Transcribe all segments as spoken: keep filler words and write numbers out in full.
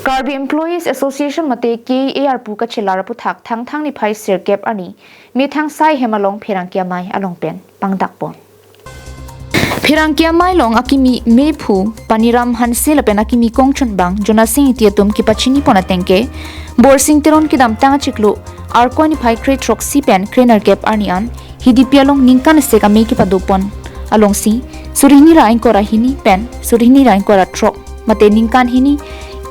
Karbi Employees Association mate K E A arpu kachelar aphuthak Thangthang niphai sirkep arni methang sai hem along pherangke amei along pen pangdakpon. Pherangke amei along akimi mephu Paniram Hanse lapen akimi Kongchunbang Jonasing Ingti atum kepachinipon ateng ke Borsing Teron kedamtang achiklo Arkoi niphai kre throksi pen kre nerkep arni an Hidipi along ningkan isi amei kepadopon alongsi suri hini ra ingkoi ra hini pen suri hini ra ingkoi ra throk mate ningkan hini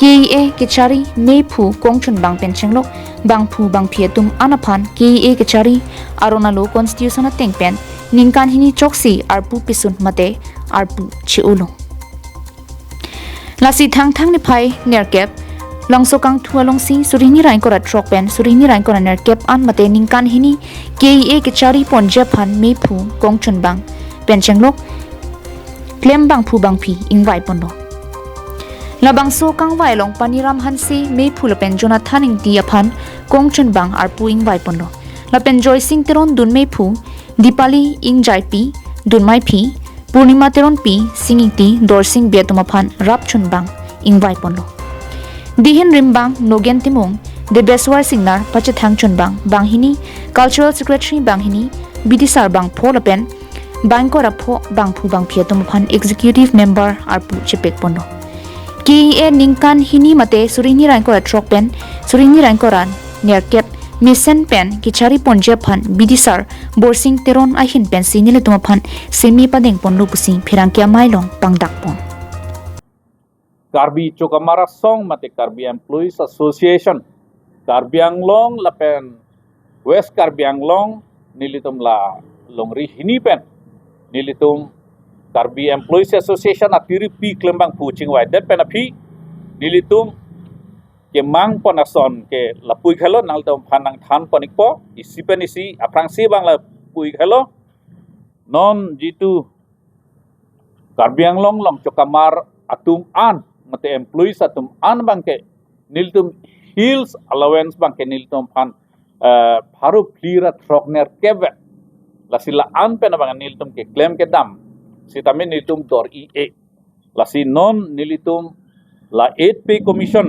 K E A kechari mephu Kongchunbang pen chenglok bangphu bangphi atum an aphan K E A kechari aron alo constitution ateng pen ningkan hini choksi arpu pisun mate arpu che-olo. Lasi Thangthang niphai nerkep Langso kangthu alongsi suri hini ra ingkoi ra throk pen suri hini ra ingkoi ra nerkep an mate ningkan hini K E A kechari ponji aphan mephu Kongchunbang pen chenglok klem bangphu bangphi ingvaiponlo. Labangso kangvai along Paniram Hanse mephu lapen Jonathan Ingti aphan Kongchunbang arpu ingvaiponlo. Lapen Joysing Teron dun mephu, Dipali Ingjaipi dun meiphi, Purnima Teronpi, Sing Ingti, Dorsing Bey atum aphan rapchunbang ingvaiponlo. Dihin rimbang Nogen Timung, Debeswar Singnar, Pachethang Chunbang, banghini Cultural Secretary, banghini Bidisar bangpho lapen bangkora pho bangphu bangphi atum aphan Executive Member arpu chepekponlo. K E A ningkan hini mate suri hini ra ingkoi ra throk pen suri hini ra ingkoi ra nerkep mesen pen kechari ponji aphan Bidisar Borsing Teron ahin pensi nelitum aphan semi padengponlo pusi pherangke amei along pangdakpon. Karbi Chokamar Asong mate Karbi Employees Association, Karbi Anglong lapen West Karbi Anglong nelitum la longri hini pen nelitum Karbi Employees Association atiripi klembangphu chingvaidet pen aphi nelitum kemangpon ason ke lapu-ik helo, nangtum aphan nangthanpon-ikpo, isi pen isi aphrangsi abang lapu-ik helo. Non jitu Karbi Anglong along chokamar atum an mate employees atum an abangke nelitum hills allowance abangke nelitum aphan eh, pharo phli ra throk nerkep vet. Lasi la-an pen abang nelitum keklem kedam sitame nelitum dor-i-e. Lasi non nelitum la Eighth Pay Commission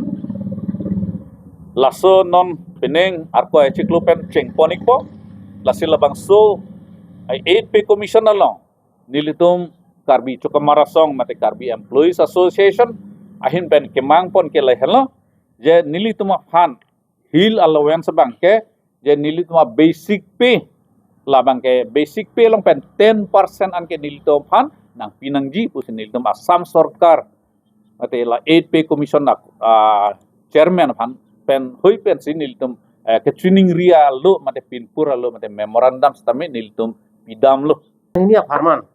laso non penang Arkoi achiklo pen chengpon-ikpo. Lasi labangso, eh, Eighth Pay Commission along nelitum Karbi Chokamar Asong mate Karbi Employees Association ahin pen kemangpon ke lahelo, je nelitum aphan hill allowance abangke je nelitum a-basic pay, labangke basic pay along pen ten percent anke nelitum aphan nangpi nangji pusi nelitum Assam Sorkar mate la Eighth Pay Commission a, ah, chairman aphan pen hui pensi nelitum, eh, kachiningri alo mate pinpur alo mate memorandum sitame nelitum pidamlo. Hini apharman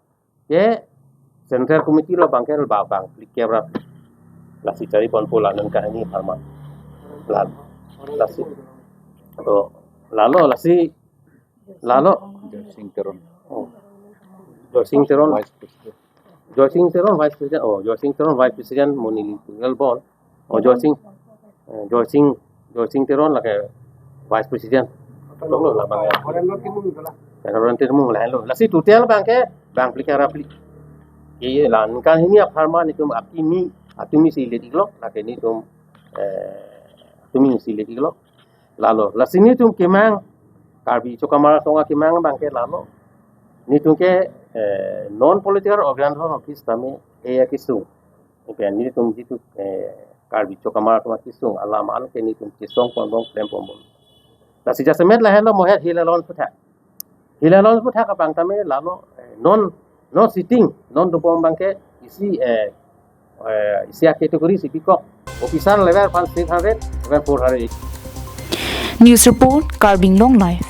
ke Central Committee along abangke ba bang phlikep ra lasi chariponpo la ningkan hini apharman. La, lasi, oh, lalo lasi lalo Joysing Teron. Oh. Joysing Teron. Vice President. Joysing Teron Vice President. Oh, Joysing Teron Vice President, mo neli tinggal bon. Oh, Joysing. Eh, Joysing, Joysing Teron lake Vice President. Lo lo labang ya. Horen Teron Teron lahelo. Lasi total abangke bang phlikep ra phli. Iya, la ningkan hini apharman nelitum akimi, akimi si let-iklok, lake nelitum, eh, akimi si let-iklok. Lalo, lasi nelitum kemang, Karbi Chokamar Asong akemang abangke lalo. Nelitum ke, eh, non political organization office tame, eh, akesung. Ipen nelitum jitu, eh, Karbi Chokamar Asong akesung alam an ke nelitum kesongpon bom, klemponbom. Lasi jasemet lahelo moher hill allowance aphuthak. Hill allowance aphuthak abang tame lalo, eh, non, non sitting, non dobom abangke isi, eh, eh, isi a-category si bikok. Officer level aphan six hundred, level four hundred. News report, Karbi Anglong Live.